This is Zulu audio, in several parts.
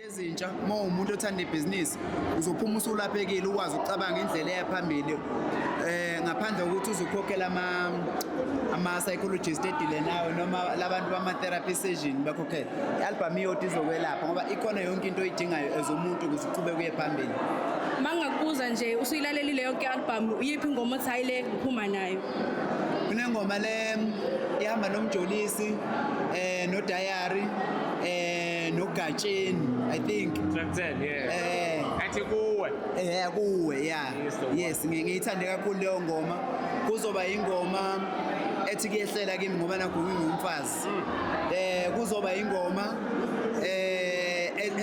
Ezintsha, uma uwumuntu othanda ibhizinisi, uzophuma usulaphekile, ukwazi ukucabanga indlela eya phambili, ngaphandle kokuthi uzukhokhela ama-psychologist edile nawe noma labantu bama-therapy session bakhokhele. I-album iyodwa izokwelapha ngoba ikhona yonke into oyidingayo as umuntu ukuze uqhubeke uye phambili. Mangakubuza nje, usuyilalelile yonke i-album, uyiphi ingoma othi hayi, le ngiphuma nayo? Kunengoma le ihamba noMjolisi, noDiary, noGatsheni, I think. Track 10, yeah. Athi kuwe. Kuwe, yeah. Yes, the one. Yes, ngiyithande kakhulu leyo ngoma. Kuzoba ingoma ethi kuyehlela kimi ngoba nakho ngingumfazi. Kuzoba ingoma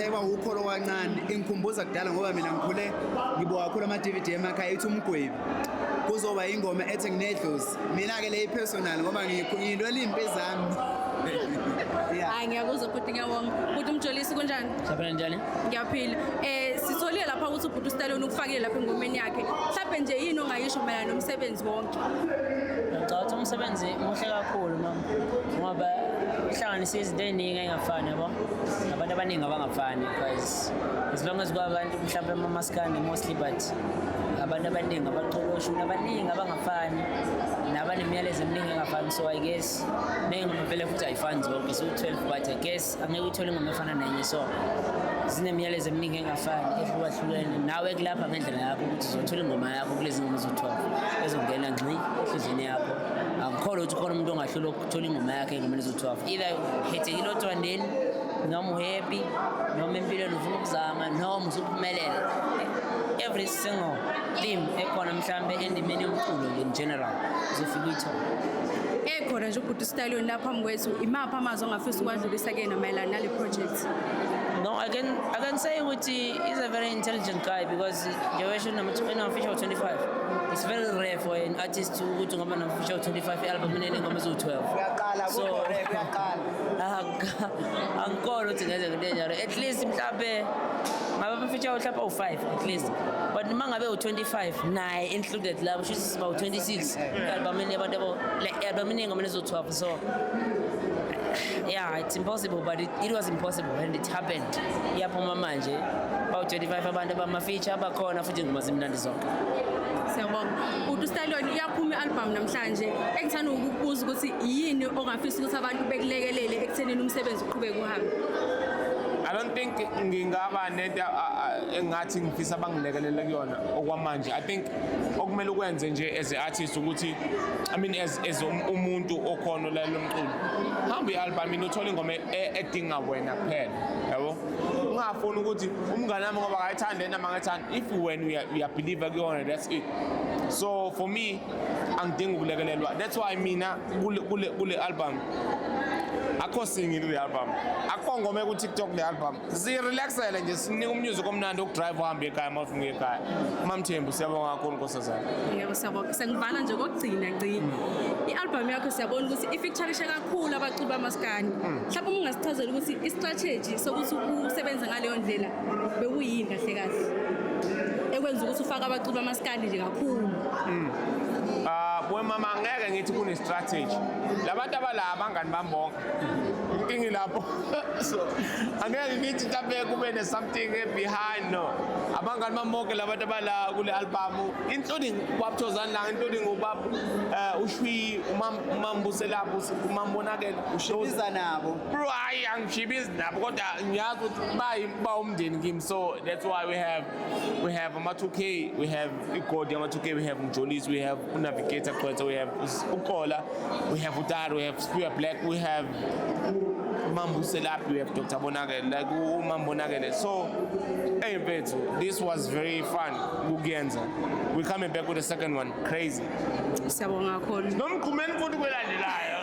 eba ukholo kancane, ingikhumbuza kudala ngoba mina ngikhule ngibuka kakhulu ama DVD emakhaya, ithi Umgwebi. Kuzoba ingoma ethi nginedlozi. Mina ke le personal ngoba ngilwela impi zami. Yeah. Hayi, ngiyakuzwa futhi ngiyabonga. Futhi uMjolisi, kunjani? Saphila, njani? Ngiyaphila. Sitholile lapha ukuthi ubhuti uStallion ukufakile lapha engomeni yakhe. Mhlawumbe nje yini ongayisho mayelana nomsebenzi wonke? Ngicabanga ukuthi umsebenzi muhle kakhulu, mama, ngoba uhlanganise izinto ey'ningi ey'ngafani, yabo, abantu abaningi abangafani, because as long as kwabantu mhlawumbe amamaskandi mostly, but abantu abaningi abacula oshuni abaningi abangafani nabanemiyalezo eminingi engafani. So I guess ney'ngoma vele futhi ayifani zonke, so-12, but I guess angeke uthole ingoma efana nenye, so zinemiyalezo eminingi engafani, ehlukahlukene. Nawe kulapha ngendlela yakho ukuthi uzothola ingoma yakho kulezi ngoma ezo-12 ezongena ngxi enhliziyweni yakho. Angikholwa ukuthi khona umuntu ongahlula ukuthola ingoma yakhe ey'ngomeni ezo-12, either ukhethekile othandweni, noma uhappy, noma empilweni ufuna ukuzama, noma usuphumelele. Every single theme ekhona mhlambe endimeni yomculo in general uzofika uyithole. Ekhona nje ubhuti uStallion lapha phambi kwethu, imaphi amazwi ongafisa ukwadlulisa kuyena mayelana nale project? No, I can say ukuthi he's a very intelligent guy because njengoba nama-feature 25, it's very rare for an artist ukuthi ngoba nama-feature 25 i-album iney'ngoma eziwu-12. Kuyaqala. So- Kuyaqala, kuyaqala. Angikholwa ukuthi ngenzeka into enjalo. At least mhlawumbe ngabe ama-feature mhlawumbe awu-5 at least, but uma ngabe u-25 naye included lapho, shuthi siba u-26 i-albumini yabantu abo, like i-albumini ey'ngomeni eziwu-12. So yeah, it's impossible, but it was impossible and it happened. Iyaphuma manje, bawu-25 abantu abama-feature abakhona, futhi ingoma zimnandi zonke. Siyabonga. Ubhuti uStallion, iyaphuma i-album namhlanje. Engithanda ukukubuza ukuthi yini ongafisa ukuthi abantu bekulekelele ekuthenini umsebenzi uqhubeke uhambe? I don't think ngingaba nento engathi ngifisa bangilekelele kuyona okwamanje. I think okumele ukwenze nje as a artist ukuthi, I mean, as umuntu okhona olalela umculo, hamba i-album uthole ingoma edinga wena kuphela, yabo. Ungafuni ukuthi umngane wami ngoba akayithandi yena, mangayithandi. If wena uyabelieve kuyona, that's it. So for me angidingi ukulekelelwa. That's why mina kule album akho single, kule album akho ngoma ku-TikTok. Le album sirelaxele nje, sinika umusic omnandi ukudrive uhambe ekhaya uma ufika ekhaya. MaMthembu, siyabonga kakhulu, nkosazana. Yebo, siyabonga. Sengivala nje kokugcina ngci. I-album yakho siyabona ukuthi ifeaturishe kakhulu abaculi bamaskandi. Mhlawumbe uma ungasichazela ukuthi i-strategy sokuthi usebenze ngaleyo ndlela bekuyini kahle kahle, ekwenza ukuthi ufake abaculi bamaskandi nje kakhulu? Ah, boy mama, angeke ngithi kune strategy. Labantu abala abangani bami bonke. Inkinga lapho. So angeke ngithi mhlawumbe kube ne something behind, no. Abangani bami bonke labantu abala kule album, including ubaba Thozani la, including ubaba uShwi, umam Buselapho, umam Bonakele, Ushibiza nabo. Bro, hayi, angishibizi nabo, kodwa ngiyazi ukuthi bayi umndeni kimi. So that's why we have ama 2K, we have igodi ama 2K, we have Mjolisi, we have uNavigator Gqwetha, we have uKola, we have uTaro, we have Spear Black, we have Mambu Selapi, we have Dr. Bonakele, like uMam Bonakele. So hey mfethu, this was very fun ukuyenza. We coming back with the second one, crazy. Siyabonga kakhulu. Nomqhumeni futhi kwelandelayo.